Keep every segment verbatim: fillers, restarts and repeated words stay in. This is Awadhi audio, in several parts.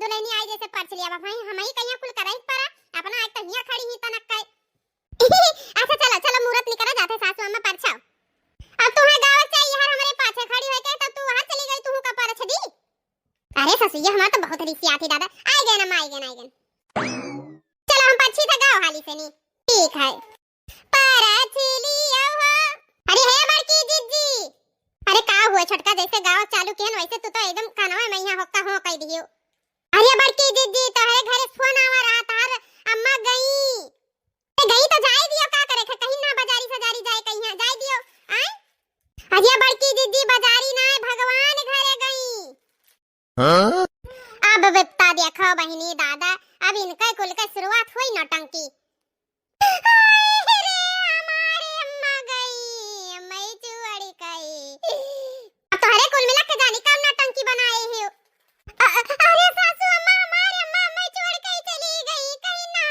दुलहिनी आई जैसे परछ लिया बा भाई, हमही कहिया कुल करही परा, अपना एक तो हिया खड़ी ही तनक के। अच्छा चलो, चलो मुहूर्त निकरा जात है सासू अम्मा परछाओ। अब तुम्हें गाँव से यार हमरे पाछे खड़ी होके तो तू वहाँ चली गई, तू का परछ दी। अरे ससुइया हमार तो बहुत रिसियात ही दादा, आई गए ना, आई गए ना, आई गए। चलो हम परछी थे गाँव हाली से नी। ठीक है। परछ लियो हो। अरे हे बड़की जिज्जी। अरे का हुआ छोटका, जैसे गाँव चालू किहन वैसे तू तो एकदम कानवा में यहाँ होक्का हो कह दियो। अरे बड़की जिज्जी, तोहरे घरे से फोन आवा रहा, तोहर अम्मा गई। ए, गई तो जाए दियो, का करे खे, कहीं ना बाजारी सजारी जाए, कहीं जाए दियो। आय? अरे बड़की जिज्जी, बाजारी ना, भगवान घरे गई। हाँ? अब बिपता देखो बहिनी दादा, अब इनके कुल के शुरुआत हुई नौटंकी। हाय रे, हमारे अम्मा गई, अम्मा ही चुअड़ी गई। अब तोहरे कुल मिला के जानी कम नौटंकी बनाए हो। अ-, अ-, अरे सासू अम्मा, हमारे अम्मा, अम्मा ही चुअड़ी गई, चली गई, कहीं ना।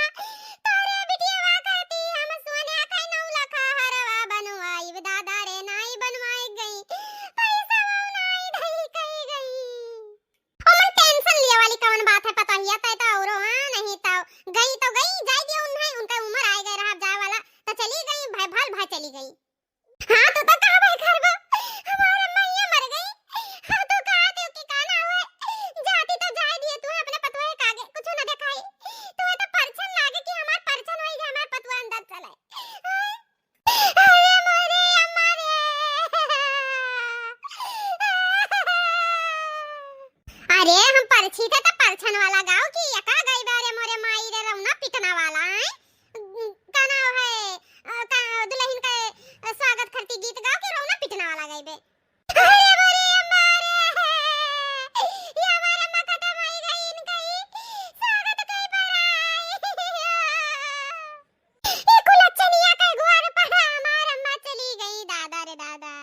तोहरे बिटिया खाती हम सोने खाई नौ लाख हरवा बनवाई, दादा रे नाई बनवाई गई, पैसा वो नाई धई कही गई। ओमन tension लिया वाली कवन बात है, पतोहिया तय तो औरो, हाँ, नहीं तो गई तो गई, जाए दियो उन्हें, उनका उम्र आए गए रहा, अब जाए वाला, तो चली गई, भाई भाल भाई चली गई। हाँ, तो, तो कहाँ भाई घर बा? हमार अम्मा ये मर गई। हाँ, तो कहा थे कि का ना हुए? जाती तो जाए दिए, तू अपने पतोहे का आगे कुछ ना दिखाई। तू तो परछन लागे कि हमार परछन होई, हमार पतोहा अंदर चले। हाँ? अरे मोरे अम्मा रे। अरे हम परछी थे तो परछन वाला गाँव की एका गई बा रे मोरे माई रे रौना पिटना वाला, हैं? का नाम है, अ, का दुल्हन का, अ, स्वागत करती गीत गाओ कि रौना पिटना वाला गई बे। अरे मोरे अम्मा रे, ये हमार अम्मा खत्म होई गई, इनका ही स्वागत कई पर आई। ई कुलच्छनिया के गुआर पर हमार अम्मा चली गई, दादा रे दादा।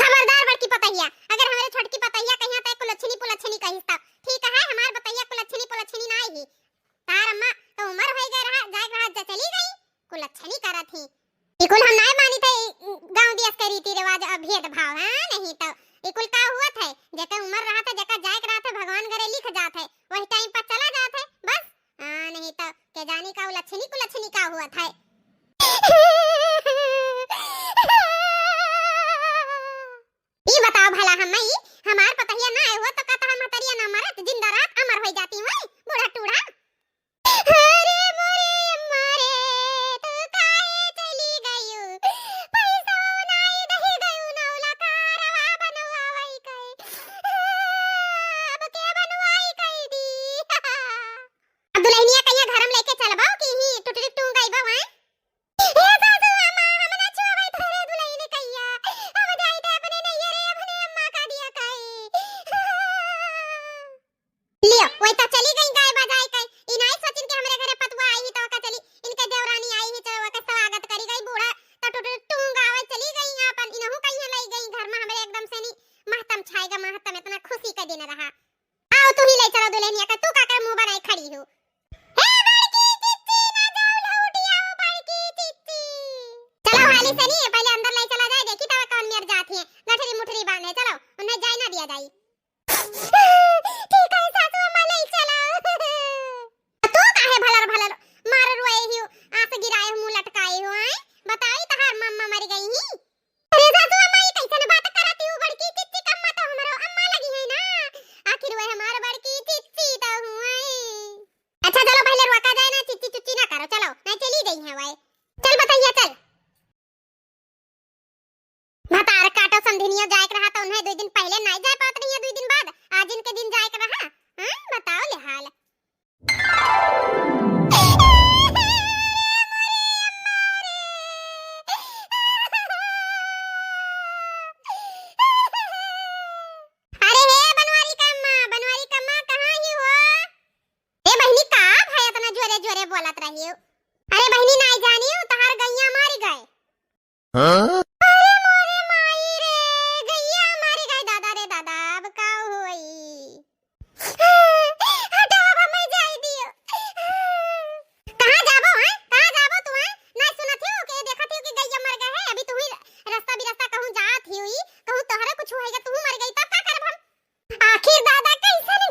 खबरदार बड़की पतहिया, अगर हमरे छोटकी पतहिया कहिया ते कुलच्छनी पुलच्छनी कहिस तब। ठीक है, हमार पतहिया कुलच्छनी पुलच्छनी ना ही। तार अम्मा तो उम्र होई गए रहा, जाए रहा, जा चली गई, कुलच्छनी करत ही। ई कुल हम नाय मानी थे, ई गाँव दियस के रीति रिवाज और भेदभाव, हाँ, नहीं तो ई कुल का हुआ थे, जेकर उम्र रहा थे, जेकर जाए के रहा थे, भगवान घरे लिख जात है, वही time पर चला जात है, बस। हाँ, नहीं तो के जानी का उलछनी कुलछनी का हुआ था। ई बताओ भला हम ई हमार पतहिया ना आए हुआ तो का तहार महतरिया ना मरत, जिंदा रहत अमर होई जाती हुई, बूढ़ा टूढ़ा। अरे मोरे अम्मा रे, तू काहे चली गयू? पैसा नाई दही गयू, नौला कारवा बनवा वही कहे। अब के बनवाई कही दी? अब दुल्हनिया कहिया घर में लेके चलबो कि ही टुटरी टूंग गई बा वहाँ? ए सासू अम्मा, हम ना छुआवे तोरे दुल्हन कहिया। हम जाई थे अपने नैहरे, अपने अम्मा का दिया खाई। लियो, वही तो चली गई गाय बजाई के। ई नाई सोचिन के हमरे घरे पतुआ आई ही तो का चली, इनके देवरानी आई ही तो ओके स्वागत करी गई बूढ़ा, तो टुटू टूंग आवे चली गई आपन, इनहू कहिया लई गई घर में हमरे एकदम से नी महतम छाएगा, महतम इतना खुशी का दिन रहा। आओ तू ही ले चलो दुल्हनिया का, तू का कर मुंह बनाए खड़ी हो? हे बड़की चिच्ची, ना जाओ लौटिया, ओ बड़की चिच्ची। चलो हाली से नी, पहले अंदर ले चला जाए, देखी तब कौन मेर जात है, गठरी मुठरी बांधे, चलो, उन्हें जाए ना दिया जाए। ठीक है सासू अम्मा, ले चलो। तू काहे भलर भलर मार रोए हियो, आंस गिराए हो, मुंह लटकाए हो, आए? बताई तहार मम्मा मर गई ही? अरे सासू अम्मा, ये कैसन बात करत हो? बड़की चिच्ची कम्मा तो हमरो अम्मा लगी है ना, आखिर वह हमार बड़की चिच्ची तो हुए। अच्छा चलो पहले रोका जाए ना, चिच्ची चुच्ची ना करो, चलो, नहीं चली गई है वह। चल बतैया चल। भतार काटो समधिनिया जाए के रहा तो उन्हें दो दिन पहले नहीं जाए पावत रही है, दो दिन बाद आज इनके दिन जाए के रहा। हाँ बताओ ले हाल। अरे हे बनवारी का अम्मा, बनवारी का अम्मा, कहाँ ही हो? ए बहिनी, का भाई इतना जोरे जोरे बोलत रही हो? अरे बहिनी, नाई जानी हो, तहार गैया मारी गए। हाँ? अरे मोरे माई रे, गैया मारी गए, दादा रे दादा, अब का होई? हटाओ, अब हमें जाए दियो। कहाँ जाबो, हैं? कहाँ जाबो तू, हैं? ना सुनत हो के देखत हो कि गैया मर गए है, अभी तू ही रास्ता बिरास्ता कहूँ जात ही हुई, कहूँ तोहरे कुछ होएगा, तू मर गई, तब का करब हम? आखिर दादा कैसन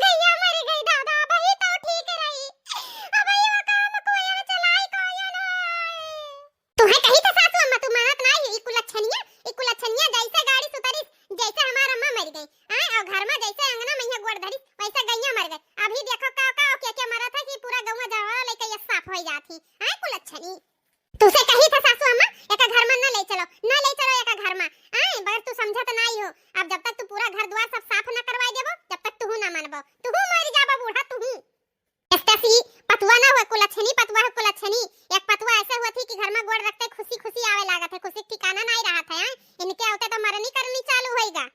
अभी देखो का का के के मरत है कि पूरा गौवा जवार लइके ये साफ होइ जात ही। हैं कुलच्छनी। तुसे कही था सासू अम्मा, एका घर मा न ले चलो, न ले चलो एका घर मा। आए, मगर तू समझत नाई हो। अब जब तक तू पूरा घर द्वार सब साफ न करवाई देबो, तब तक तुहू न मनबो। तुहू मर जाबो बूढ़ा, तुहू। ऐसे सी पतुआ न हुए कुलच्छनी, पतुआ है कुलच्छनी। एक पतुआ ऐसे हुआ थी कि घर मा गोड़ रखते खुशी खुशी आवे लागत है, खुशी ठिकाना नाई रहत है। आए, इनके आते तो मरनी करनी चालू होइगा।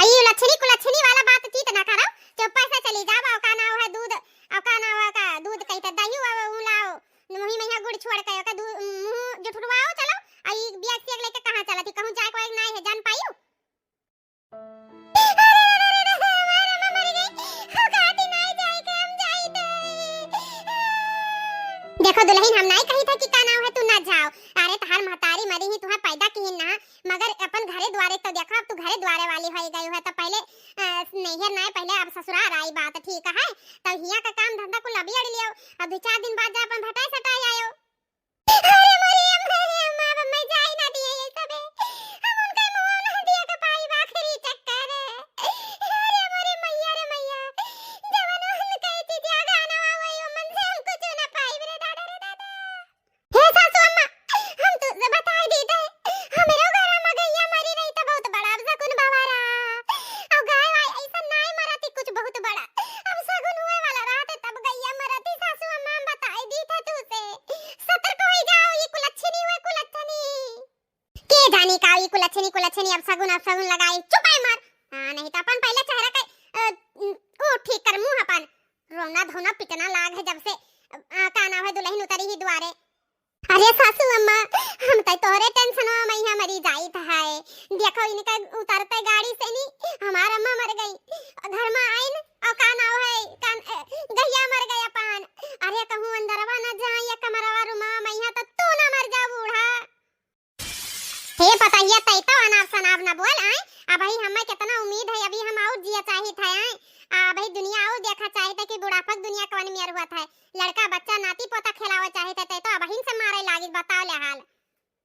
ई लक्षणी कुलक्षणी वाला बातचीत ना करो, चुप्पे से चली जाओ। अउ का नाव है दूध, अउ का नाव है का दूध कहित दही, अउ ऊ लाओ, मुही मइहाँ गुड़ छोड़ के, ओके दू-, मुँह जुठुरवाओ, चलो। अउ ई बियाक सियाक लेके कहाँ चलत ही? कहूँ जाए को एक नाई है, जान पायू? अरे, अरे, अरे, अरे, हमार अम्मा मर गई। हो, कहती नाई जाए के, हम जाई दे। देखो दुलहिन, हम नाई कही था कि का नाव है, तू ना जाओ। अरे, तहार महतारी मरी ही, तुहें पैदा किहिन ना, मगर अपन घरे द्वारे तो देखो, अब तू घरे द्वारे वाली होई गई है, तो पहले, अ, नैहर नाई, पहले अब ससुरार आई बात, ठीक है? तब हियाँ का काम धंधा कुल अबियड़ लियो, अब दो चार दिन बाद जा अपन भटाई सटाई आयो। अरे मोरी अम्मा, अरे अम्मा, अब मैं जाई ना दिए ये सबे, हम उनका मुँह ना दिए के पाई आखिरी चक्कर है। अरे मोरी मैया रे मैया, जवन उनके चिचिया गाना वही मन से हम कुछ ना पाई रे दादा रे दादा। हे सासू अम्मा, हम तुझसे बताई दी थे, हमरो घर मा गैया मरी रही तो बहुत बड़ा अब सगुन भवा रहा। अउ गाय वाय ऐसा नाई मरती कुछ बहुत बड़ा। अब सगुन हुए वाला रहते तब गैया मरती सासू अम्मा, हम बताई दी थे तुझसे। सतर्क होई जाओ, ये कुलच्छनी हुए कुलच्छनी। के जानी का ये कुलच्छनी कुलच्छनी अब सगुन अब सगुन लगाई। चुपाई मार। हाँ, नहीं तो अपन पहले चेहरा के, अ, ओ ठीक कर मुँह अपन। रोना धोना पिटना लाग है जब से, अ, का नाव है दुलहिन उतरी ही द्वारे। अरे सासू अम्मा, हम तै तोहरे tension मा मइहाँ मरी जाइत है। देखो इनका उतरते गाड़ी से नी, हमार अम्मा मर गई। घर मा आइन, अउ का नाव है, कान, अ, गैया मर गया पान। अरे कहूँ अंदरवा न जाए या कमरवा रूमा मइहाँ तो तू ना मर जा बूढ़ा। हे पतहिया, तै तो अनाप शनाप न बोल, आय। अबही हमें कितना उम्मीद है, अभी हम और जिया चाहित है, आय। आ, अबही दुनिया और देखा चाहित है कि बुढ़ापक दुनिया कवन मेर हुआ था। लड़का बच्चा नाती पोता खिलावे चाहित है, तै तो अबहिन से मारे लागित, बताओ ले हाल।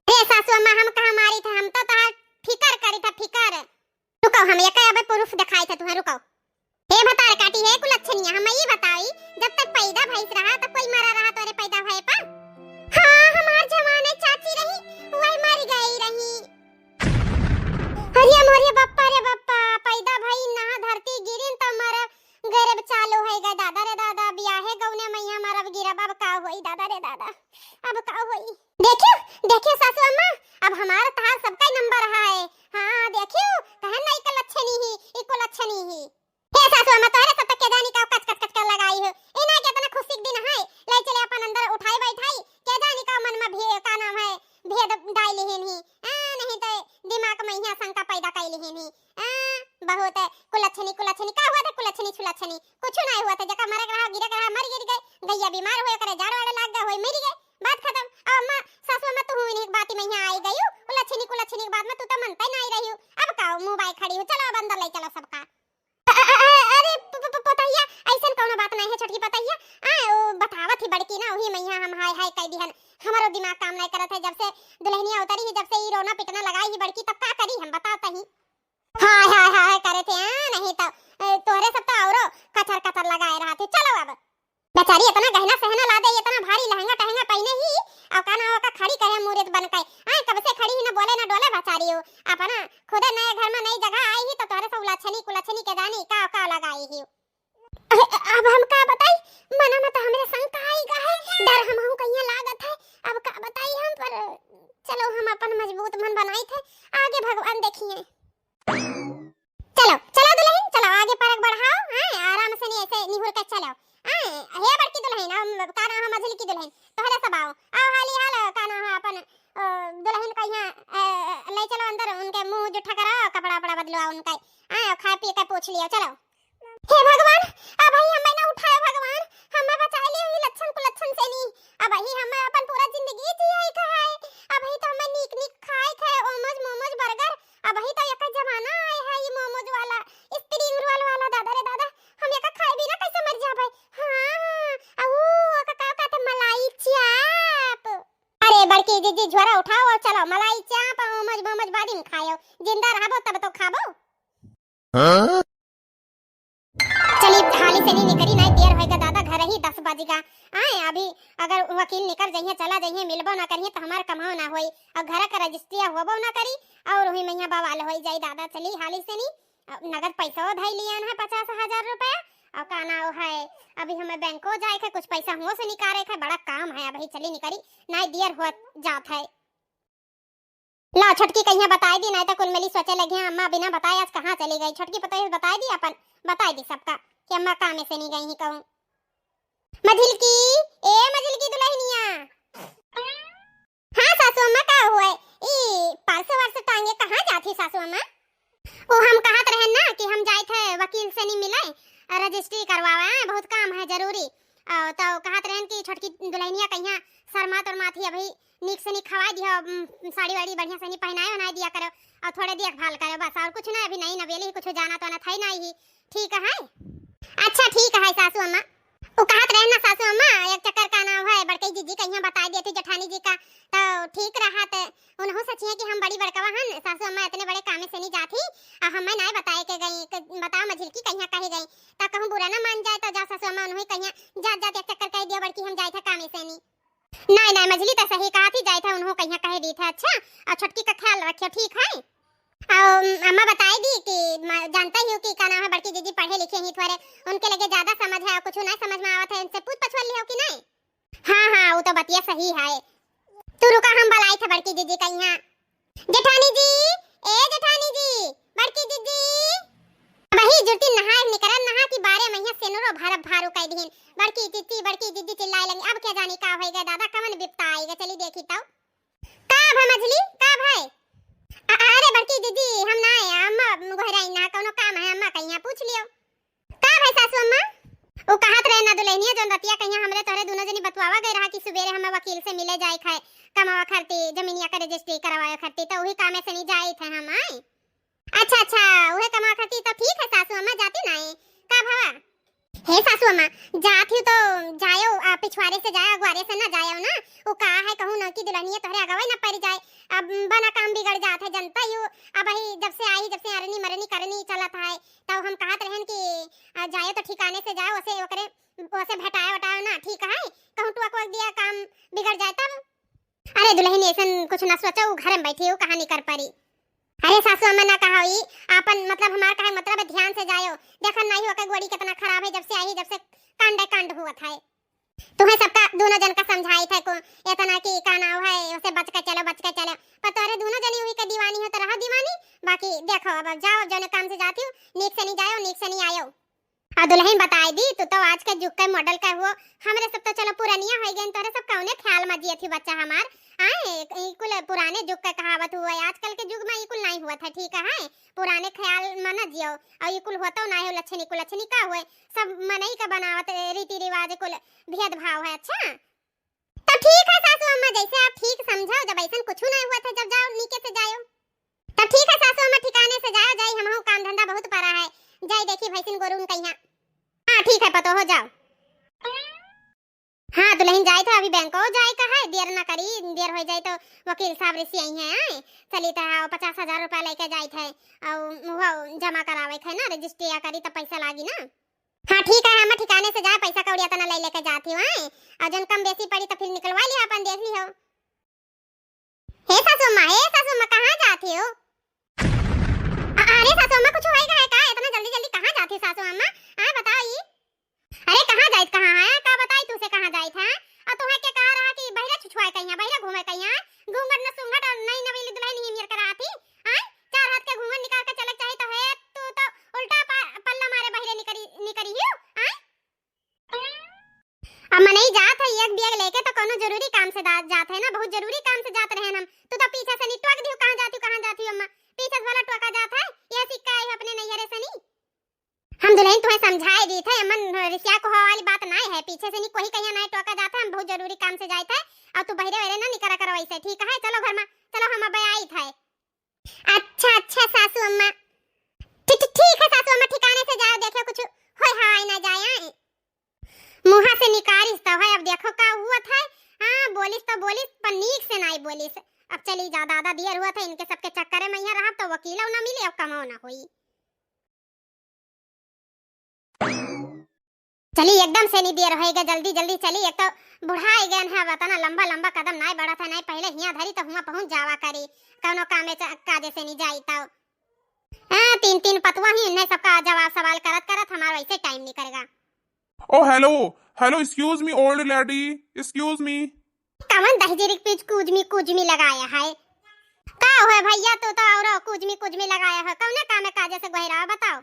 रे सासू अम्मा, हम कहाँ मारी था, हम तो तहार फिकर करी था, फिकर। रुको, हम एक अबे proof दिखाई था तुहें, रुको। हे भतार काटी, हे कुलच्छनिया, हम ई बताई, जब तक पैदा भइस रहा, तब कोई मरा रहा तोरे पैदा भए पर? हाँ, हमार जवान चाची रही, वही मर गई रही। अरे मोरे बप्पा रे बप्पा, पैदा भई ना धरती गिरिन त मर गरब चालू है गे दादा रे दादा, बियाहे गौने मइहाँ मरब गिरब, अब का होई दादा रे दादा, अब का होई? देखियो, देखियो सासू अम्मा, अब हमार तहार सबका नंबर है। हाँ, देखियो, कहन ना ई कुलच्छनी ही, ई कुलच्छनी ही। हे सासू अम्मा, तोहरे सब तक के जानी का कच कच कच कर लगाई हो। इना के इतना खुशी के दिन है, ले चले अपन अंदर उठाई बैठाई, के जानी का मन में भे-, का नाम है, भेद डाल लिहिन ही। आ, नहीं तो दिमाग में यहाँ शंका पैदा कर लिहिन ही। आ, बहुत कुलच्छनी, कुलच्छनी, का हुआ था कुलच्छनी, छुलच्छनी? कुछ नहीं हुआ था, जका मरे के रहा, गिरे के रहा, मर गिर गए, गैया बीमार हुए, करे जाड़ वाड़ लाग गए, होई मर गए, बात खत्म। अब अम्मा, सासू अम्मा, तू हुई नहीं एक बात में यहाँ आई गई हो, कुलच्छनी, कुलच्छनी के बाद में तू तो मनता ही नहीं रही हो। अब का मुँह बाई खड़ी हो, चलो अब अंदर ले चलो सबका। अ-, अ-, अ-, अरे प-, प-, प-, पतोहिया, अइसन कौनो बात नहीं है छोटकी पतोहिया। आ, ओ बतावत ही बड़की ना, वही मइहाँ हम हाय हाय कह दिहन। हमरो दिमाग काम नहीं करत है, जब से दुलहनिया उतरी ही, जब से ई रोना पिटना लगाई ही बड़की, तब का करी हम, बतावत ही। हाय हाय हाय करे थे, आ, नहीं तो, ए, तोहरे सब तो औरो कचर कचर लगाए रहत ही। चलो अब। बेचारी इतना गहना सहना लादे, इतना भारी लहंगा टहंगा पहिने ही, अउ का ना ओका खड़ी करे मूरत बन के। आए, कब से खड़ी ही, न बोले न डोले बेचारी हो। अपना खुदे नए घर में नई जगह आई ही, तो तोहरे सब उलछनी कुलछनी के जानी का का लगाई ही। अ-, अब हम का बताई, मना में तो हमरे शंका आई गा है, डर हमहू कहिया लागत है। अब का बताई हम, पर चलो हम अपन मजबूत मन बनाई थे, आगे भगवान देखिए। चलो, चलो दुलहिन, चलो आगे परक बढ़ाओ, हैं, आराम से नहीं ऐसे निहुर के चलो। हैं, हे बड़की दुलहिन, हम का नाम है मझली की दुलहिन, तोहरे सब आओ, आओ हाली हाल, का नाम है अपन, अ, दुलहिन का यहाँ, अ, ले चलो अंदर, उनके मुँह जुठा कराओ, कपड़ा वपड़ा बदलवाओ उनका, हैं, खाए पी के पूछ लियो, चलो। हे भगवान, अब भाई हमें ना उठाए भगवान, हमें बचा लियो ये लक्षण कुलक्षण से नहीं। अब भाई हमें अपन पूरा जिंदगी जिए का है, अब भाई तो हमें नीक नीक खाए खाए, ओमोज मोमोज बर्गर, अब भाई तो एक जमाना आए है ये मोमोज वाला, स्प्रिंग रोल वाला, दादा रे दादा, हम एक खाए बिना कैसे मर जाबे? हाँ, हाँ, आ वो का का कहते मलाई चाप। अरे बड़की जीजी झोरा उठाओ और चलो मलाई चाप, ओमोज मोमोज बाद में खायो, जिंदा रहबो तब तो खाबो। हाँ? चली हाली से नहीं निकरी, नहीं देर होएगा दादा, घर ही दस बज गा। आए अभी अगर वकील निकर जइहे, चला जइहे, मिलबो ना करिहे तो हमार कमाओ ना होई, और घर का रजिस्ट्रिया होबो ना करी, और वही मैया बवाल होई जाई दादा। चली हाली से नहीं, अब नगद पैसा धई लियन है पचास हजार रुपया, और का नाव है, अभी हमें बैंको जाए के, कुछ पैसा हुओं से निकाले के, बड़ा काम है, अभी चली निकरी, नहीं देर हो जात है। ला छोटकी कहिया बताई दी, नहीं तो कुल मिली सोचे लगी हैं, अम्मा बिना बताए आज कहाँ चली गई। छोटकी पतोह बताई दी, अपन बताई दी सबका कि अम्मा कामे से नहीं गई ही कहूँ। मझिलकी, ए मझिलकी दुल्हनिया। हाँ सासू अम्मा, का हुआ? ई पर्स वर्स टांगे कहाँ जात ही सासू अम्मा? ओ हम कहत रहन ना कि हम जाइत है वकील से नहीं मिले, रजिस्ट्री करवावे, हाँ, बहुत काम है जरूरी। और तो कहत रहन कि छोटकी दुल्हनिया कहिया शर्मा तोर माथी अभी नीक से नहीं खवाई दियो, उम, साड़ी वाड़ी बढ़िया से नहीं पहनाए उहनाए दिया करो और थोड़े देखभाल करो बस, और कुछ ना, अभी नहीं नवेली ही कुछ जाना तो ना था ही नहीं ही। ठीक है। अच्छा ठीक है सासू अम्मा। उ कहत रहे ना सासू अम्मा, एक चक्कर का नाव है बड़कई जीजी कहिया बताई देती जेठानी जी का, तो ठीक रहत। उनहु सोचिए कि हम बड़ी बड़कवा हन, सासू अम्मा इतने बड़े कामे से नहीं जात ही, आ हमें ना बताए के गई, क-, बताओ मझिलकी कहिया कहे गई, ता कहूँ बुरा ना मान जाए, तो जा सासू अम्मा उनहु कहिया जात जात एक चक्कर कह दियो बड़की हम जाए थे कामे से नहीं। नहीं नहीं मझिली तो सही कहा थी, जाए थे उनहु कहिया कह दी थे। अच्छा, और छोटकी का ख्याल रखियो, ठीक है। और अम्मा बताई दी कि म-, जानता ही हो कि का नाम है, बड़की दीदी पढ़े लिखे ही थोड़े, उनके लगे ज्यादा समझ है, और कुछ नहीं समझ में आवत है, इनसे पूछ पछुआ लियो कि नहीं? हाँ हाँ, वो तो बतिया सही है। तू रुका, हम बुलाई थे बड़की दीदी का यहाँ। जेठानी जी, ए जेठानी जी, बड़की दीदी। वही जुटी नहाए निकरन नहा कि बारे मैया सेनुरो भरब भारू कह दिहिन। बड़की दीदी, बड़की दीदी चिल्लाए लगी। अब क्या जानी का होई गए दादा, कवन बिपता आई गए, चली देखी तो। का भा मझली, का भाई? अ-, अरे बड़की दीदी, हम ना आए, अम्मा गोहराई ना, कौनो काम है, अम्मा कहिया पूछ लियो। का भाई सासू अम्मा? उ कहत रहे ना दुल्हनिया, जौन रतिया कहिया हमरे तोहरे दोनों जनी बतवावा गए रहा कि सुबेरे हमें वकील से मिले जाए खाए, कमावा खरती, जमीनिया के रजिस्ट्री करवावे खरती, तो वही कामे से नहीं जाए थे हम, आए। अच्छा अच्छा, उहे कमावा खरती, तो ठीक है सासू अम्मा, जाती ना है। का भवा? हे सासू अम्मा, जात ही तो जायो, आ, पिछवारे से जायो, अगुआरे से ना जायो ना। वो का है कहूँ ना कि दुल्हनिया तोहरे अगवे ना पड़ जाए, अब बना काम बिगड़ जात है, जनता ही हो। अब वही जब से आई, जब से अरनी मरनी करनी चलत है, तब हम कहत रहन कि, आ, जायो तो ठिकाने से जाओ, उसे ओकरे, उसे भेटायो वटायो ना, ठीक है, कहूँ टुआ को दिया काम बिगड़ जाए तब। अरे दुल्हन, ऐसन कुछ ना सोचो, उ घर में बैठी हो, कहाँ निकर पड़ी। अरे सासू अम्मा ना कहा ई, आपन मतलब हमार कहे मतलब ध्यान से जायो, देखन नहीं हो के गोड़ी कितना खराब है, जब से आई, जब से कांडे कांड हुआ था। तुम्हें सबका दोनों जन का समझाई थे को, इतना कि का नाव है, उसे बच के चलो, बच के चलो। पर तोरे दोनों जनी हुई के दीवानी हो तो रहो दीवानी, बाकी देखो अब, अब जाओ, अब जौने काम से जाती हो, नीक से नहीं जायो, नीक से नहीं आयो। और दुल्हन बताई दी, तू तो आज के जुग के मॉडल का हुओ, हमरे सब तो चलो पुरानिया हो गए, तोरे सब कौने ख्याल में जियत ही बच्चा हमार। आए, ई कुल पुराने जुग का कहावत हुआ है, आजकल के जुग में ई कुल नहीं हुआ था, ठीक है? पुराने ख्याल में न जियो, और ई कुल होतो ना हो, लक्षणी कुल लक्षणी का हुए, सब मनई का बनावत रीति रिवाज कुल भेदभाव है। अच्छा, तो ठीक है सासू अम्मा, जैसे आप ठीक समझाओ, जब ऐसन कुछ नहीं हुआ था, जब जाओ नीके से जाओ। तो ठीक है सासू अम्मा, ठिकाने से जाओ, जाई हमहू काम धंधा बहुत पड़ा है, जाई देखी भैंसिन गोरून कहिया। हाँ ठीक है पतो हो जाओ। हाँ दुल्हन जाए तो अभी बैंको जाए का है, देर ना करी, देर हो जाए तो वकील साहब रिसी आई हैं, आए चली तो हाँ, पचास हजार रुपया लेके जाए थे, और वो जमा करावे के है ना, रजिस्ट्रिया करी तो पैसा लागी ना। हाँ ठीक है, हम ठिकाने से जाए, पैसा कौड़ी इतना ले लेके जाती हूँ, आए और जौन कम बेसी पड़ी तो फिर निकलवा लिया, अपन देख लियो। हे सासू अम्मा, हे सासू अम्मा, कहाँ जाती हो? अ-, अरे सासू अम्मा, कुछ होएगा है का? इतना जल्दी जल्दी कहाँ जाती हो सासू अम्मा? आए बताओ ई। अरे कहाँ जाइत कहाँ है? का बताई तुसे कहाँ जाइत है? और तुम्हें के कहा रहा कि बहिरा छुछुआए कहिया, बहिरा घूमे कहिया, घूंघट न सूंघट और नई नवेली दुल्हन ही मेर करा थी। आए चार हाथ के घूंघट निकाल के चलक चाही तो है, तू तो उल्टा पा-, पल्ला मारे बहिरे निकरी, निकरी हियो। आए अब मनई जात है एक बैग लेके तो कोनो जरूरी काम से जा-, जात है ना, बहुत जरूरी काम से जात रहे हम। तू तो पीछे से नहीं टोक दियो, कहाँ जाती हो, कहाँ जाती हो अम्मा? पीछे से भला टोका जात है, यह सिक्का आई हो अपने नैहरे से नहीं। हम दुल्हन तुम्हें समझाए दी थे, अमन रिसिया को वाली बात नहीं है, पीछे से नहीं कोई कहीं नहीं टोका जात है, हम बहुत जरूरी काम से जाए थे, और तू बहिरे वहिरे ना निकरा करो ऐसे, ठीक है? चलो घर में, चलो हम अब आई थे। अच्छा, अच्छा सासू अम्मा। ठी-, ठी-, ठीक है सासू अम्मा, ठिकाने से जाओ, देखो कुछ होय हवाई ना जाए। आए मुँहा से निकारिस तो है, अब देखो का हुआ था। हाँ, बोलिस तो बोलिस, पर नीक से नहीं बोलिस। अब चली जा दादा, देर हुआ था, इनके सबके चक्कर में यहाँ रहा तो वकील ना मिले और कमाओ ना होई। चली, एकदम से नी देर होइगा, जल्दी जल्दी चली। एक तो बुढ़ाइ गएन है, अब अतना लंबा लंबा कदम नाहीं बढ़त है, नाहीं पहिले हियाँ धरी तो हुआँ पहुँच जावा करी, कउनो कामे च-, काजे से नी जाई तो। हाँ, तीन तीन पतुआ ही, इन्हें सबका जवाब सवाल करत करत हमार वैसे टाइम निकरेगा। Oh, hello, hello, excuse me, old lady, excuse me। कवन दहिजरी के पीछ कुजमी कुजमी लगाया है? का हुआ भइया, तू तो औरो कुजमी कुजमी लगाया है, कउने कामे काजे से गोहरावा, बताओ।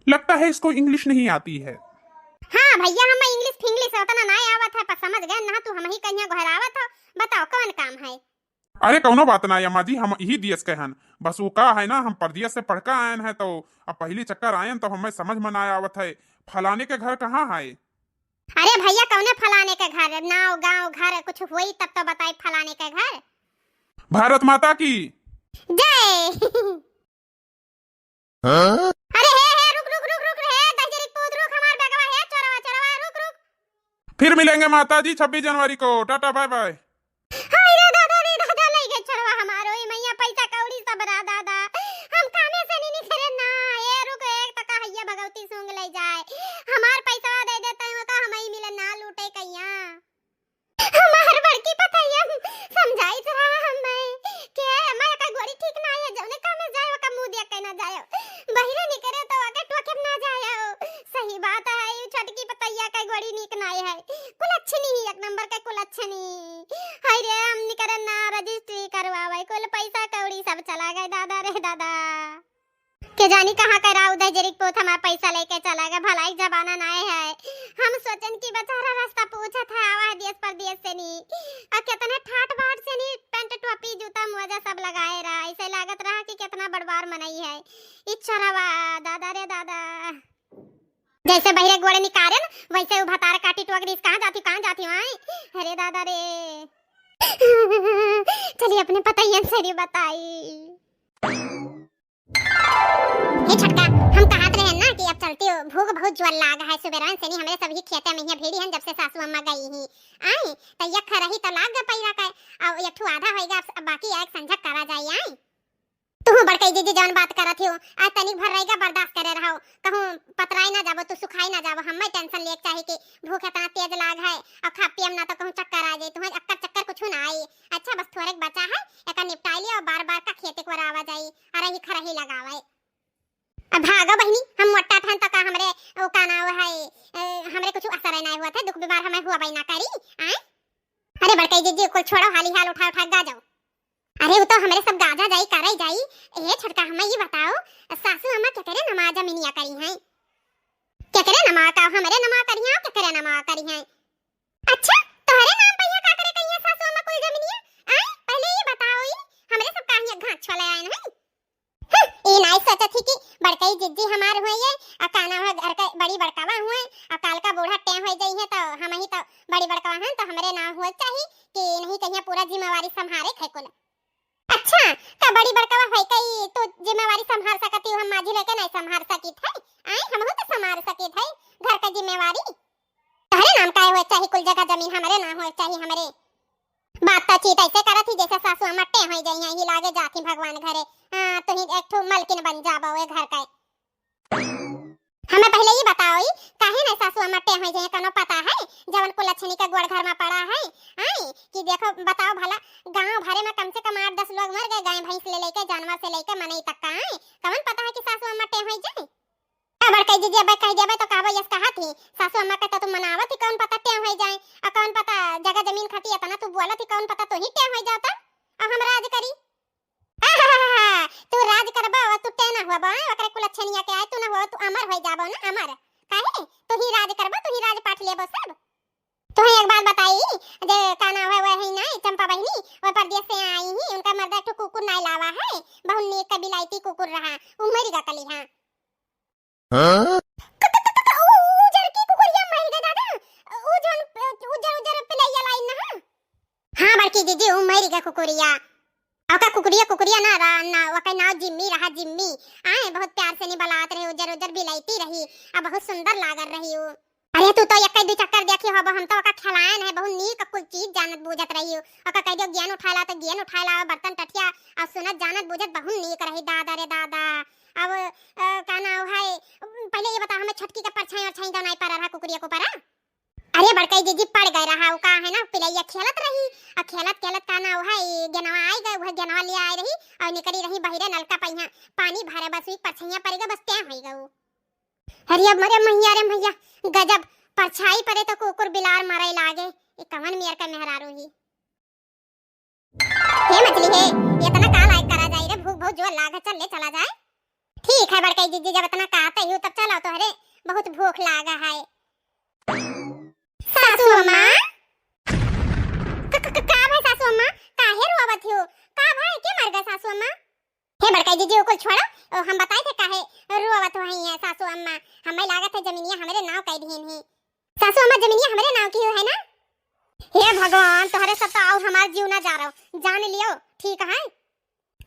लगता है इसको इंग्लिश नहीं आती है। हाँ भइया, हम इंग्लिश फिंग्लिश उतना नाहीं आवत है, पर समझ गए ना तू, हमही कहिया गोहरावत हो। बताओ कवन काम है? अरे कउनो बात नाहीं अम्मा जी, हम इही दियस के हन। बस वो का है ना, हम परदेस से पढ़ के आएन है, तो अब पहली चक्कर आएन तो हमें समझ में नाहीं आवत है। फलाने के घर कहाँ है? अरे भइया, कउने फलाने के घर? नाव गाँव घर कुछ होई तब तो बताई फलाने के घर। भारत माता की जय। हाँ? अरे हे, हे, रुक, रुक, रुक, रुक रे, दहिजरी के पूत रुक, हमार बैगवा है, चोरवा, चोरवा, रुक, रुक। फिर मिलेंगे माता जी छब्बीस जनवरी को, टाटा बाय बाय। हाय रे दादा रे दादा, लइ गए चोरवा हमारो, ए मइया, पैसा कौड़ी सब रहा दादा, हम कामे से नी निकरे ना। ए रुक, एक टका हइया भगवती सूंघ लइ जाए, हमार पैसा दे देते हो तो हमही मिले ना लूटे कइया। हमार बड़की पतैया समझाइत रहा हमें कि हमार एका गोड़ी ठीक नाहीं है, जउने कामे जाए ओका मुँह देख के ना जाए, बहिरे निकरे तो आगे टोके ना जाए। सही बात है, ई छोटकी पतैया के गोड़ी नीक नाहीं है, कुलच्छनी ही, एक नंबर के कुलच्छनी। हाय रे, हम निकरे ना रजिस्ट्री करवावे, कुल पैसा कौड़ी सब चला गए दादा रे दादा। के जानी कहाँ के रहा उ दहिजरी के पूत हमार पैसा लेके चला गए। भलाई के जमाना नाहीं है। हम सोचन कि बेचारा रास्ता पूछत है, आवा है देश परदेश से नी। आ केतना ठाट बाट से नी, पैंट टोपी जूता मोजा सब लगाए रहा। ऐसे लागत रहा कि केतना बड़वार मनई है। ई चोरवा, दादा रे दादा। जैसे बहिरे गोड़े निकारेन, वैसे उ भतार काटी टोक दिस, "कहाँ जाती, कहाँ जाती हो?" आए, अरे दादा रे। चलिए अपने पतैयन से नी बताई। हे छोटका, हम कहत रहेन ना कि अब चलती हो, भूख बहुत जोर लाग है, सुबेरवन से नी हमरे सभी खेते में हियाँ भीड़ी हन, जब से सासू अम्मा गई ही। आई, त यख रही त लाग गए पैरा का, अब एक ठू आधा होइगा, अब बाकी एक संझक करा जाई। आई, तुहू बड़कई जीजी जौन बात करत हियो, आज तनिक भर रहिगा, बर्दाश्त करे रहो, कहूँ पतराई ना जाबो, तू सुखाई ना जाबो, हमें टेंशन लेके चाही कि भूख इतना तेज लाग है, और खा पियम ना तो कहूँ चक्कर आ जाई, तुम्हें अक्कर चक्कर कुछ ना आई। अच्छा, बस थोड़े बचा है, एका निपटाई लियो, बार बार का खेते को आवा जाई, अरे ही खरही लगावे। अब भागो बहिनी, हम मोटा ठन तो का हमरे, वो का नाव है, ए, हमरे कुछ असर ना हुआ था, दुख बीमार हमें हुआ बई ना करी, आए? अरे बड़कई जीजी, कुल छोड़ो, हाली हाल उठा उठा गा जाओ। अरे वो तो हमरे सब गाजा जाई, करई जाई। ए छोटका, हमें ये बताओ, सासू अम्मा केकरे नमा जमीनिया करी हैं? केकरे नमा का, हमरे नमा करी हैं, केकरे नमा करी हैं? अच्छा, तोहरे नाम पे यहाँ का करे कही है सासू अम्मा कुल जमीनिया? आए, पहले ये बताओ, ई हमरे सब काहे घाट छोले आए हैं? हम्म, ई नाई सोचत ही कि बड़कई जिज्जी हमार हुए ये, आ का नाम है, घर के बड़ी बड़कावा हुए, आ काल का बूढ़ा टें हो जाई है, तो हम ही तो बड़ी बड़कावा हैं, तो हमरे नाम हुए चाही कि नहीं कहिया पूरा जिम्मेवारी संभारे खे कुल। अच्छा, का बड़ी बड़कावा है कई तो जिम्मेवारी संभार सकती हो, हम माझी लेके नहीं संभार सकित है? आए, हम तो संभार सकित है घर का जिम्मेवारी। तहरे नाम का हुए चाही कुल जगह जमीन, हमरे नाम हुए चाही हमरे। बात तो चीत ऐसे करत ही जैसे सासू अम्मा टें हो जाई हैं, ही लागे जाती भगवान घरे। हाँ, तो ही एक ठो मलकिन बन जाबो ए घर का। हमें पहले ही बताओ, ई काहे नहीं सासू अम्मा टें हो जाई, कोनो पता है? जवन कुलच्छनी का गोड़ घर में पड़ा है, आई कि देखो, बताओ भला, गांव भरे में कम से कम आठ दस लोग मर गए, गाय भैंस ले लेके, जानवर से लेके मनई तक का, आई कवन पता है कि सासू अम्मा टें हो जाए? अब कह दीजिए, अब कह देबे तो कहबो, यस कहा थी, सासू अम्मा का तो तू मनावत ही, कौन पता टें हो जाए, और कौन पता जगह जमीन खाती इतना तू बोलत ही, कौन पता तू ही टें हो जाता, अब हम राज करी। आहाहाहा, तू राज करबो, तू टें ना हुआ बा, ओकरे कुलच्छनिया के आए, तू ना हुआ, तू अमर हो जाबो ना, अमर। काहे? तू ही राज करबो, तू ही राज पाट लेबो सब। तुहे एक बात बताई, जे का नाम है, वही नहीं, चंपा बहिनी, वह परदेस से आई ही, उनका मर्दा एक ठो कुकुर नहीं लावा है, बहुत नीक का बिलायती कुकुर रहा, उ मरिगा कली, हाँ। हाँ? क-, क-, क-, क-, उ-, उजर की कुकुरिया मरिगा दादा, उ जौन, उजर, उजर पिलैया लाई ना। हाँ बड़की दीदी, उ मरिगा कुकुरिया। ओका कुकुरिया, कुकुरिया ना रहा, ना, ओका नाव जिम्मी रहा, जिम्मी। आए, बहुत प्यार से नहीं बलात रही, उजर, उजर बिलायती रही, आ बहुत सुंदर लागत रही उ। अरे तू तो एक दू चक्कर देखी होबो, हम तो ओका खिलायन है, बहुत नीक कुल चीज जानत बूझत रही हो। ओका कह दियो गेन उठाला तो गेन उठाला, बर्तन टठिया, और सुनत जानत बूझत बहुत नीक रही, दादा रे दादा। अब, अ, का नाव है, पहले ये बता, हमें छोटकी का परछाई और छाई जौन आई पर रहा, कुरिया को परा। अरे बड़कई जिज्जी, पड़ गए रहा, उ का है ना, पिलैया खेलत रही, अउ खेलत खेलत का ना, उहै गेनवा आइ गए, उहै गेनवा लिया आइ रही, अउ निकरी रही बहिरे नलका पइहाँ पानी भरे, बस उही परछइया परि गए, बस तै होइ गए। अरे अब मरे मैया रे मैया, गजब परछाई परे तो कुकुर बिलार मरे लागे, ई कवन मेर का मेहरारू ही। हे मछली हे, एतना का लायक करा जाई रे, भूख बहुत जोर लाग है, चल ले चला जाए। ठीक है बड़कई जिज्जी, जब एतना कहत ही तब चलो, तोहरे बहुत भूख लाग है। सासू अम्मा, क-, क-, क-, का भाई सासू अम्मा, काहे रोवत हो? का भाई के मर गए सासू अम्मा? हे बड़कई जिज्जी, उ कुल छोड़ो, ओ, हम बताई थे काहे रोवत हो हैं सासू अम्मा। हमें लागत है जमीनिया हमरे नाव कइ दिहिन ही। सासू अम्मा, जमीनिया हमरे नाव की है ना? हे भगवान, तोहरे सब तो और हमार जीव ना जा रहो, जान लियो, ठीक है?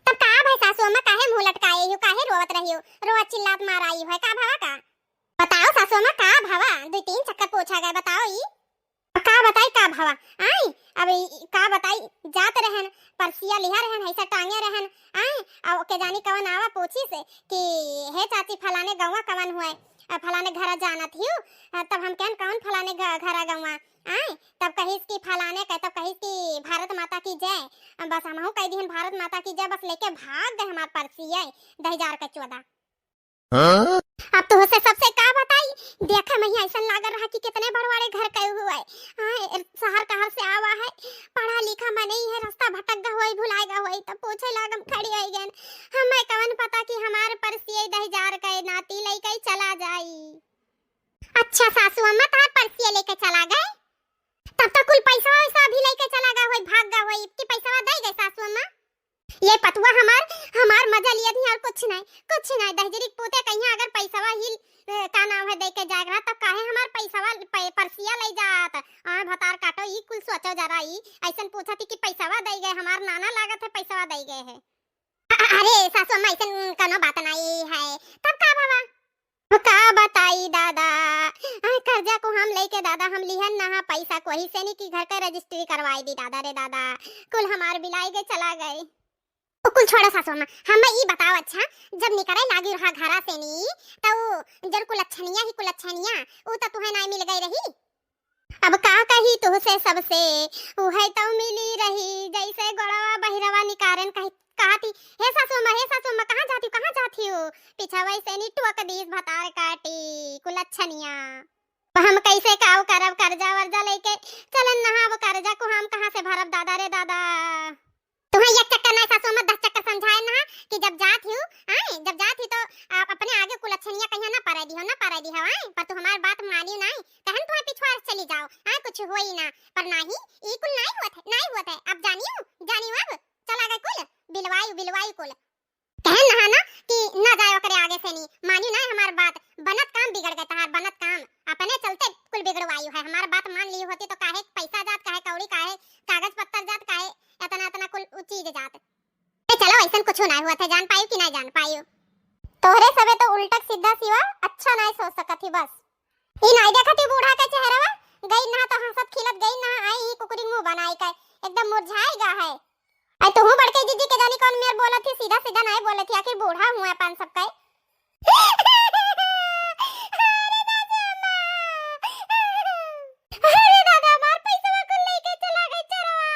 तब का भाई सासू अम्मा, काहे मुंह लटकाए हो, काहे रोवत रही हो, रोवत चिल्लात मार आई है, का भवा का? बताओ सासू अम्मा, का भवा? दो तीन चक्कर पूछा गए, बताओ ई। का बताई का भवा? आई, अब ई का बताई, जात रहन, परसिया लिहा रहन, ऐसा टांगे रहन, आई, अब के जानी कवन आवा पूछी से कि हे चाची, फलाने गौवा कवन हुए, अ, फलाने घरा जानत हियो, अ, तब हम कहन कौन फलाने घ-, घरा गौवा, आई, तब कहिस कि फलाने के, तब कहिस कि भारत माता की जय, अ, बस हमहू कह दिहन भारत माता की जय, बस लेके भाग गए हमार परसिया, दहिजार के चोदा। हाँ? अब तोहसे सबसे का बताई, देखे मैया ऐसन लागल रहा कि कितने बड़वाड़े घर के हुए। हाँ, ए, शहर कहर से आवा है, पढ़ा लिखा मनई है, रास्ता भटक गा होई, भुलाए गा होई, तब पूछे लागम खड़ी होई गन। हमें कवन पता कि हमार परसिया दहिजार के नाती लइके चला जाई। अच्छा सासू अम्मा, तहार परसिया लेके चला गए? तब तो कुल पैसा वैसा भी लेके चला गा होई, भाग गा होई, इतनी पैसा दे गए सासू अम्मा? ये पतुआ हमार, हमार मजा लिया थी और कुछ नहीं, कुछ नहीं। दहिजरी के पूते कहिया अगर पैसवा ही, ए, का नाम है, दे के जाए रहा, तब काहे हमार पैसवा प-, परसिया ले जात? आ, भतार काटो, ई कुल सोचो जरा, ई ऐसन पूछा थी कि पैसवा दे गए, हमार नाना लागत है पैसवा दे गए है। अ-, अरे सासू अम्मा, ऐसन कौनो बात नहीं है, तब का बाबा? का बताई दादा, आ, कर्जा को हम लेके दादा, हम लिहन ना हा पैसा, कोही से नहीं कि घर का रजिस्ट्री करवाई दी दादा रे दादा, कुल हमार बिलाई के चला गए। ओ कुल छोड़ो सासू अम्मा, हम ई बताओ अच्छा, जब निकरे लागी रहा घरा से नी, तो उ जन कुलच्छनिया ही कुलच्छनिया, उ तो तुहे नाई मिल गई रही। अब का कही तुहसे सबसे, उहे तो मिली रही, जैसे गोड़वा बहिरवा निकारन कही, कहती, "हे सासू अम्मा, हे सासू अम्मा, कहाँ जाती हो, कहाँ जाती हो?" पीछा वैसे नी टोक दीस भतार काटी, कुलच्छनिया। हम कैसे काव करब, कर्जा वर्जा लेके चलन नहा, अब कर्जा को हम कहाँ से भरब, दादा रे दादा। तुहें एक चक्कर नहीं सासू अम्मा, दस चक्कर समझाए ना कि जब जात ही, आए, जब जात ही तो आप अपने आगे कुलच्छनिया कहिया ना परे दिहो, ना परे दिहो, आए, पर तू हमार बात मानियो नहीं, कहन तुहें पिछुआर चली जाओ, आए, कुछ होई ना, पर नाही, ई कुल नहीं हुआ थे, नहीं हुआ थे, अब जानियो, जानियो अब, चला गए कुल, बिलवाई, बिलवाई कुल। कहन नहा ना कि ना जाए ओकरे आगे से नी, मानियो ना हमार बात, बनत काम बिगड़ गए तहार, बनत काम, अपने चलते कुल बिगड़वाई है, हमार बात मान ली होती तो काहे पैसा जात, काहे कौड़ी, काहे कागज पत्तर जात, काहे एतना, एतना कुल उ चीज जात। ए, चलो, ऐसन कुछ ना हुआ था, जान पायु कि ना जान पायु। तोहरे सबे तो उल्टा सीधा सिवा अच्छा ना सोच सकत ही बस। ई नाई देखत ही बूढ़ा के चेहरवा, गई ना तो हंसत खिलत गई ना, आई ही कुकुरी मुंह बनाई के, एकदम मुरझाई गा है। आई तू बड़के जीजी के जानी कौन मेर बोलत ही, सीधा सीधा नाई बोलत ही, आखिर बूढ़ा हुआ पान सब के। अरे दादा, अम्मा। अरे दादा, हमार पैसवा कुल लेके चला गई चोरवा।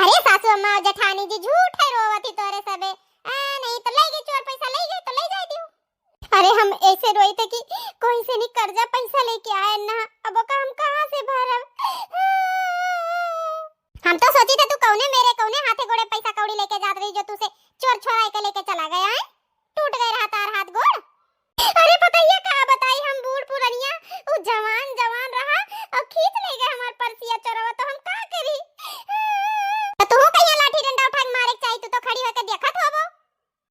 अरे सासू अम्मा, जेठानी जी, झूठ है रोवत ही तोरे सबे। आ, नहीं तो ले गई चोर, पैसा ले गई तो ले जाए दियो। अरे हम ऐसे रोई थे कि कोई से नहीं कर्जा पैसा लेके आए ना, अब ओका हम कहाँ से भरब? हम तो सोची थे तू कौने मेरे, कौने हाथे गोड़े पैसा कौड़ी लेके जात रही जो तू से चोर छोराई के लेके चला गया है, टूट गए रहा तार हाथ गोड़। अरे पतैया का बताई, हम बूढ़ पुरनिया, उ जवान जवान रहा और खींच ले गए हमार परसिया चोरवा, तो हम का करी? तो तू कहिया लाठी डंडा उठा के मारे के चाही, तू तो खड़ी होके देखत होबो।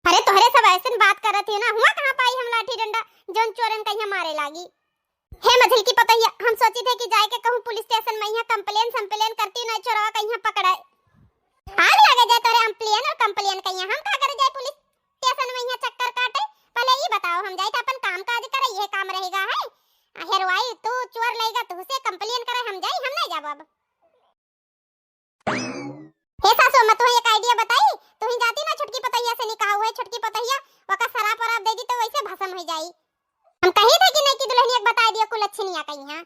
अरे तोहरे सब ऐसन बात करत ही ना, हुआ कहाँ पाई हम लाठी डंडा जौन चोरन कहिया मारे लागी। हे मझिल की पतैया, हम सोची थे कि जाए के कहूँ पुलिस स्टेशन में यहाँ कंप्लेन संप्लेन करती ना चोरवा कहिया पकड़ाए। आग लगे जाए तोरे अम्प्लेन और कंप्लेन कहिया, हम का करे जाए पुलिस स्टेशन में यहाँ चक्कर काटे? पहले ई बताओ, हम जाए तो अपन काम काज करे, ये काम रहेगा है? आ, हेरवाई तू चोर लेगा, तू से कंप्लेन करे, हम जाए, हम नहीं जाबो अब। हे सासू अम्मा, तुहें एक आइडिया बताई, तुहें जाती ना छोटकी पतैया से निकाह हुए, छोटकी पतैया ओका शराब वराब दे दी तो वैसे भसम हो जाई। हम कही थे कि नहीं कि दुल्हनिया के कुलच्छिनिया कहीं है।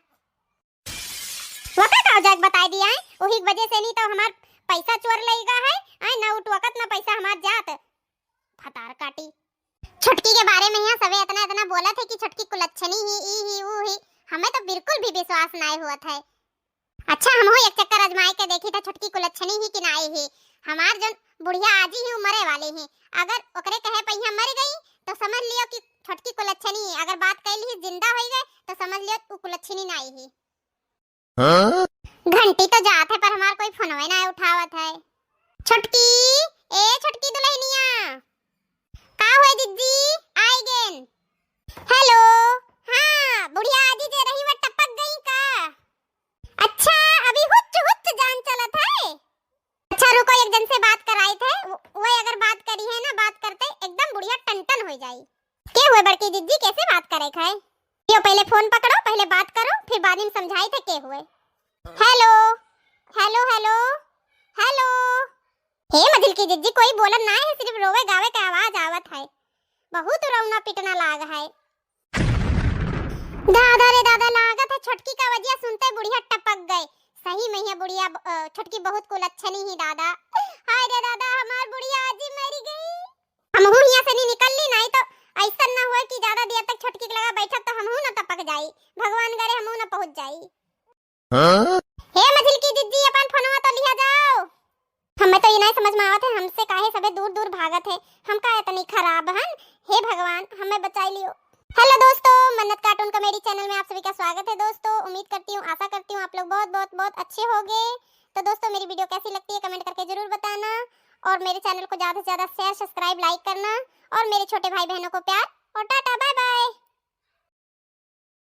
वका का जाके बताई दिया है, वही वजह से नहीं तो हमार पैसा चोर लेगा है, आए ना उठवकत ना पैसा हमार जात। फतार काटी। छोटकी के बारे में यहाँ सबे इतना इतना बोलत है कि छोटकी कुलच्छनी ही, ई ही, ऊ ही। हमें तो बिल्कुल भी विश्वास नाय हुआ था। अच्छा, हमहू एक चक्कर आजमाए के देखी था छोटकी कुलच्छनी ही कि नाय ही। हमार जौन बुढ़िया आजी ही, उ मरे वाली ही। अगर ओकरे कहे पे यहाँ मर गई तो समझ लियो कि छोटकी कुलच्छनी ही। अगर बात कैली ही जिंदा होई गए तो समझ लियो उ कुलच्छनी नाय ही। हाँ? घंटी तो जात है पर हमार कोई फोनवे ना उठावत है। छोटकी, ए छोटकी दुल्हनिया, का हुए जिज्जी? I gain. हेलो, हाँ, बुढ़िया आजी जे रही वो टपक गई का? अच्छा, अभी हुच्च हुच्च जान चलत है। अच्छा रुको, एक जन से बात कराई थे, वो, वो अगर बात करी है ना, बात करते एकदम बुढ़िया टन टन हो जाई। के हुए बड़की जिज्जी, कैसे बात करे थे? यो पहले फोन पकड़ो, पहले बात करो, फिर बाद में समझाई थे के हुए। Hello, hello, hello, hello. हे मझिलकी जिज्जी, कोई बोलन ना है, सिर्फ रोवे गावे के आवाज आवत है। बहुत रोना पिटना लाग है। दादा रे दादा, लागत है छोटकी का वजिया सुनते बुढ़िया टपक गए। सही में ये बुढ़िया ब-, अ, छोटकी बहुत कुलच्छनी ही दादा। हाय रे दादा, हमार बुढ़िया आजी मरी गई। हमहू हियां से नहीं निकलली, नहीं तो ऐसा ना होए कि ज्यादा देर तक छोटकी के लगा बैठब तो हमहू ना टपक जाई। भगवान करे हमहू ना पहुंच जाई। हाँ? हे मझिलकी जिज्जी, अपन फोनवा तो लिया जाओ। हमें तो ये नहीं समझ में आवत है, हमसे काहे सबे दूर दूर भागत है। हम का इतनी खराब हन? हे भगवान, हमें बचाई लियो। हेलो दोस्तों, मन्नत कार्टून कॉमेडी चैनल में आप सभी का स्वागत है दोस्तों। उम्मीद करती हूँ, आशा करती हूँ आप लोग बहुत बहुत बहुत अच्छे होंगे। तो दोस्तों, मेरी वीडियो कैसी लगती है कमेंट करके जरूर बताना, और मेरे चैनल को ज्यादा से ज्यादा शेयर, सब्सक्राइब, लाइक करना, और मेरे छोटे भाई बहनों को प्यार और टाटा।